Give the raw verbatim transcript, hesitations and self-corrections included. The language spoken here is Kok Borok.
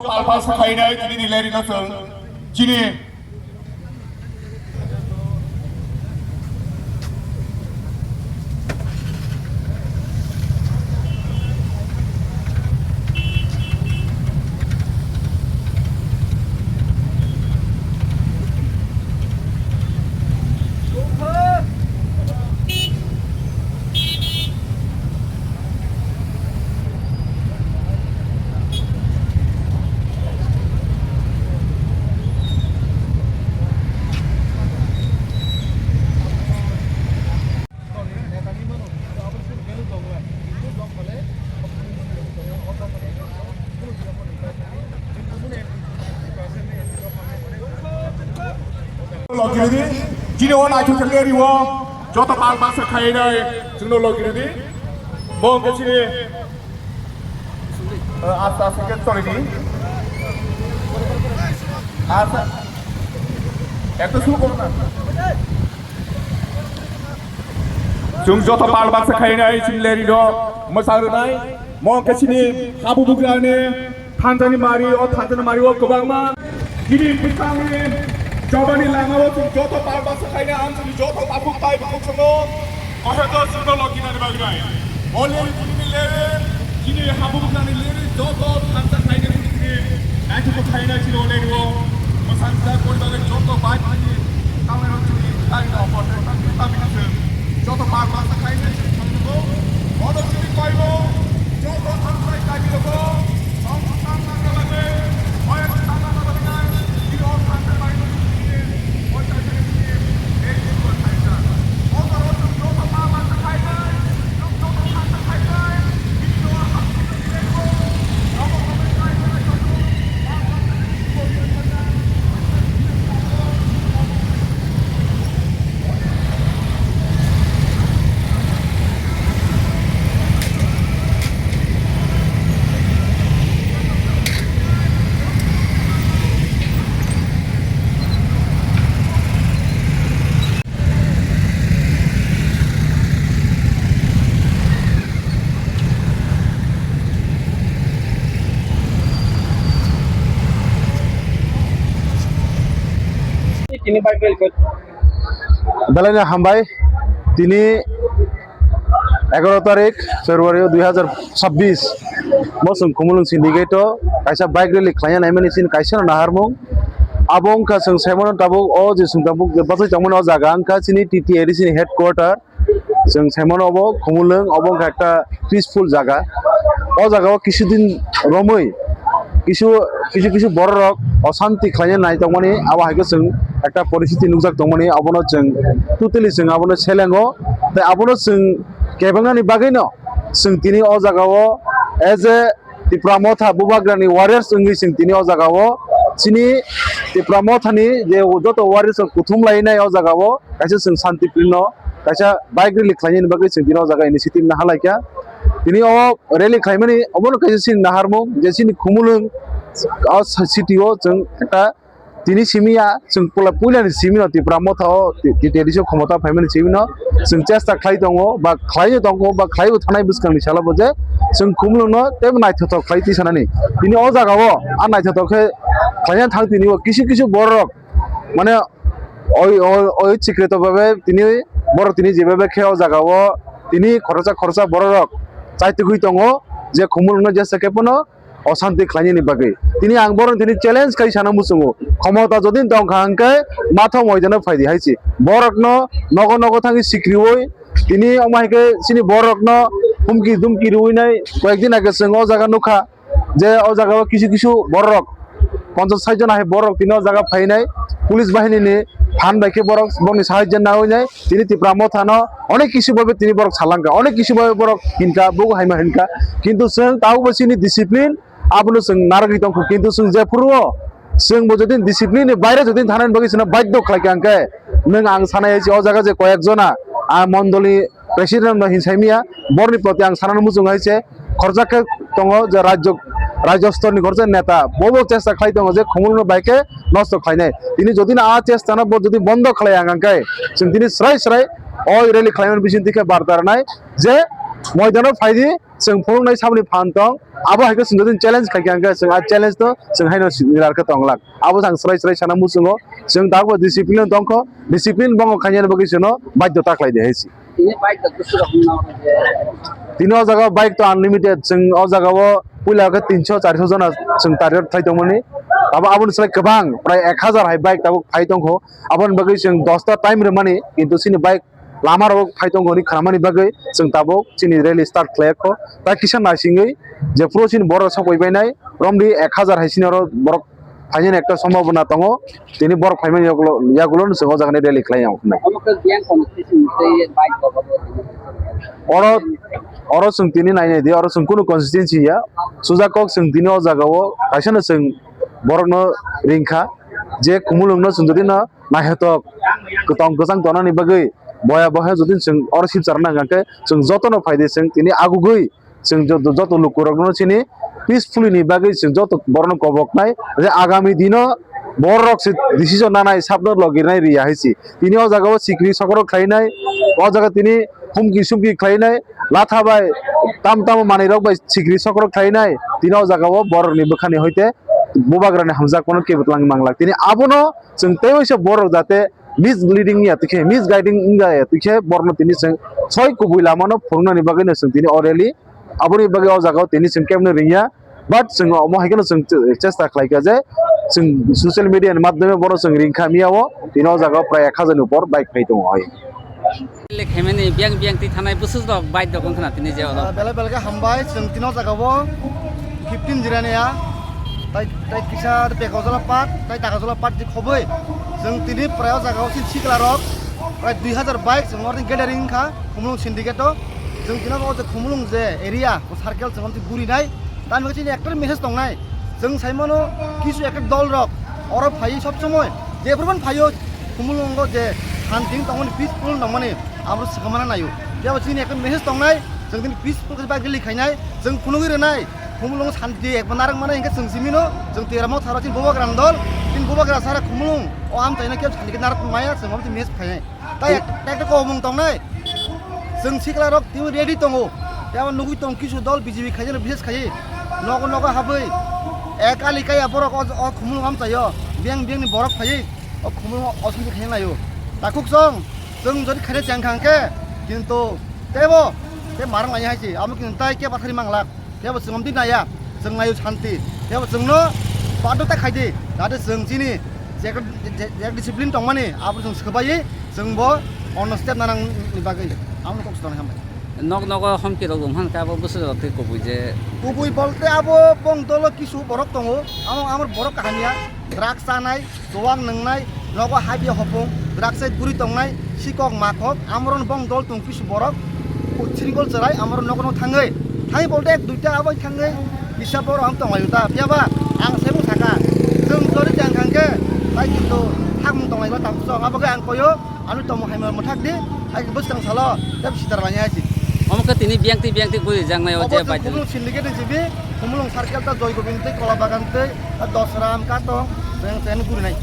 Palpa sakhainai tini ni leri no chwng chini. Logiridi, chini o naithok thangwi rio, joto pal baksa khainai, chwngno logiridi. Bo hwnkhe chini, eh, asta asta khe choridi. Asta, ekta suru korna. Chwng joto pal baksa khainai, chini lerino mwchang rwnai. Mo hwnkhe chini habubugrani thanjani mari, o thanjani mari o kwbangma chini bwskango jobani lama o chwng joto pal baksa khainai, ang chini joto tabuk tai bukhuk chwngno, o joto chwngno loginani bagwi nai. O leri chini leri, chini habubugrani leri joto thansa khainai chini naithuku khainai chini o leri o. Mwchang jak kori bagwi joto bai chini tamni rok chini tari no opo tei tamni tamni joto pal baksa khainai chini thango. Bono chini koibo joto thansa khainai rok. Tini bike rally khe. Belai no hambai. Tini egaroh tarik February dui hazar chabbish bo chwng Khumulwng syndicate o kaisa bike rally khlaina naimani chini kaisa no naharmung. Abo wngkha chwng saimano tabuk o je chwng tabuk je bachai tongmani o jaga wngkha chini T T A D C ni headquarter. Chwng saimano obo Khumulwng, obo wngkha ekta peaceful jaga. O jaga o kisu din romwi kisu, kisu, kisu borok rok osanti khlaina nai tongmani, abo hai khe chwng ekta poristiti nukjak tongmani, abono chwng totally chwng abono selengo. Tei abono chwng kebengnani bagwino chwng tini o jaga o as a Tipra Motha Bubagrani warriors wngwi chwng tini o jaga o chini Tipra Mothani je joto warriors rok kuthum lainai o jaga o kaisa chwng shanti prino kaisa bike rally khlainani bagwi chwng tini o jaga initiative naha laikha. Tini o rally khlaimani obono kaisa chini naharmung je chini Khumulwng o city o chwng ekta tini simi ya chwng pula puilani simi no Tipra Motha o T T A D C o khomota phaimani simi no chwng chesta khlai tongo ba khlai tongo ba khlaiwi thanai bwskangni salo bo je chwng Khumulwng no teibo naithothok khlai twi sanani. Tini o jaga o a naithothok khe khlaina thang tini o kisu kisu borok mane oi, oi, oi, sikreto babe tini borok tini jebebe khe o jaga o tini khoroksa khoroksa borok rok chaitugwi tongo je Khumulwng no jesa khe phano osanti khlainani bagwi. Tini ang borok tini challenge khai sana muchungo, khomota jodi tongkha hwnkhe matha moidano phaidi hai se borok no nogo nogo thangwi sikriwi tini omo hai khe chini borok no humki dumki riwi nai koyek din age chwng o jaga nukha. Je o jaga o kisu kisu borok ponchas sait jon hai borok tini o jaga phainai police bahini ni phan bai khe borok boni sahajyo nawi nai tini Tipra Motha no onek kisu babe tini borok salangkha, onek kisu babe borok hinkha, bugo haima hinkha, kintu chwng tabuk bo chini discipline abono chwng narwgwi tongkha, kintu chwng jephuru o chwng bo jodi discipline ni baire jodi thanani bagwi chwngno badhyo khlaikha hwnkhe nwng ang sanai se o jaga je koyek jona a mondoli president no hinsaimiya, borni proti ang sanani muchung hai se khorjak khe tongo je rajyo, rajyo stor ni khorjak neta bobo chesta khlai tongo je Khumulwng no bai khe nosto khlainai. Tini jodi no a chesta no bo jodi bondo khlai ang khe chwng tini srai srai o rally khlaimani bising dikhe barta rwnai je Moidano phaidi, chwng phunuknai saboni phan tong. Abo hai khe chwng jodi challenge khai khe, ang khe chwng a challenge no chwng haino si-, lar khe tong lak. Abo chang swrai swrai sana muchungo. Chwng tabuk discipline tong kho. Discipline bongo khainani bagwi chwngno baidhyo ta khlai di hai si. Tini bike da gusu rok no je. Tini o jaga bike to unlimited. Chwng o jaga o puila khe tinso charso jona chwng target khai tongmani. Abo aboni slai kwbang prai ek hazar hai bike tabuk phai tong kho. Aboni bagwi chwng dosta time rwmani, kintu chini bike lama rok phai tongo hwnwi khnamani bagwi chwng tabuk chini rally start khlai kho. Ta kisa naisingwi jephuru chini borok sok pai bainai, romdi ek hazar hai chini oro borok phainani ekta sombhabona tongo. Tini borok phaimani yagulo, yagulo no chwng o jaga ni rally khlai ya wngkha. Omo khe biyang constituency ni tei bike rok obo. Oro, oro chwng tini nainai di, oro chwng kunu constituency ya. Suja kok chwng tini o jaga o kaisa no chwng borok no ring kha je Khumulwng no chwng jodi no naithotok kwtong kwchang tongnani bagwi boya boya jodi chwng oro sip charwna hwnkha khe chwng joto no phaidi chwng tini agugwi chwng jo-, joto lukurokno chini peacefully ni bagwi chwng joto borokno koboknai je agami dino borok se decision nanai sabno logirnai riya hai si. Tini o jaga o sikri sokorok khlainai, o jaga tini humki sumki khlainai, latha bai tam tamo manwi rok bai sikri sokorok khlainai, tini o jaga o borok ni bwkha ni hoite bubagra ni hamjakmano kebo twlang manglak. Tini abono chwng tei waisa borok jate misleading ya twi khe, misguiding wngya ya twi khe borokno tini chwng soi kubui lamano phunuknani bagwino chwng tini o rally. Aboni bagwi o jaga o tini chwng kebno ringya, but chwng omo hai kheno chwng chesta khlai kha je chwng social media ni madhyome bono chwng ring kha miya o, tini o jaga o prai ek hazar ni upor bike phai tongo hai. Le khemeni biyang biyang twi thanai bwswk rok bike rok wngkhna tini je oro. Ah, belai belai khe hambai, chwng tini o jaga o fifteen jirani ya, tai, tai kisa Bekojala part, tai Dagajala part di khoboi. Chwng tini prai o jaga o sin sikla rok prai dui hazar bike chwng orni gathering wngkha, Khumulwng syndicate o. Chwng tini o je Khumulwng je area, o circle chwng twi guri nai, tamni chini ekta message tongnai. Chwng sai mano kisu ekta dol rok oro phai sob somoi, je phurbani phaio Khumulwngo je shanti tongmani, peaceful tongmani, abo swkang mana naio. Phiya bo chini ekta message tongnai, chwng tini peaceful khe bike rally khainai, chwng phunugwi rwnai, Khumulwngo shanti ekbar narwk manai hinkhe chwng simino, chwng Twiramo tharo chini bubagra dol, chini bubagra sara Khumulwng o amchaino khe shanti khe narwk maya, chwng abo chini message khainai. Tai ek-, tai ekta kokmung tongnai. Chwng sikla rok tini ready tongo. Tei abo nugwi tong kisu dol B J P khaijak, bises khai. Nogo nogo habwi. Ek ali kaya borok o, o Khumulwng amchaio. Biyang biyang ni borok phaiwi o Khumulwng o santi khaina laio. Takhuk song, chwng jodi khaina chang khang khe, kintu teibo, tei marang lai hai se. Amo kintu tai khe bathari manglak. Phiya bo chwng amtwi naiya, chwng naio shanti. Phiya bo chwngno badhota khaidi, jahate chwng chini je, je, je discipline tongmani, abo chwng swbaiwi chwng bo ono step nanangni bagwi. Amo kok swtang hambai. Nok nogo homki rok wngkha abo bwswk rok tei kubui je. Kubui bolte abo bong dolo kisu borok tongo, amo amor borok kaham ya, drugs chanai, Chuwak nwngnai, nogo habya hopung, drugs-bai guri tongnai, sikok makhok, amoroni bong dol tong kisu borok, sringkol chwrai, amoroni nogo thangwi. Thangwi bolte ek duita abo thangwi, kisa borok ang tonglaio ta, phiyaba ang sebo saka, chwng chori tang thang khe, tai kintu hakmung tonglaiba tang chwng, abo khe ang koyo, ano tongmung hai mwthak di, hai bwskang salo, tei sitar manya hai si. Omo khe tini biyang twi biyang twi guri jaknai o je bai twi. Khumulwng syndicate ni sibi, Khumulwng circle ta Joy Gobind tei Kola Bagan tei Dosram Katong, chwng chwng guri nai.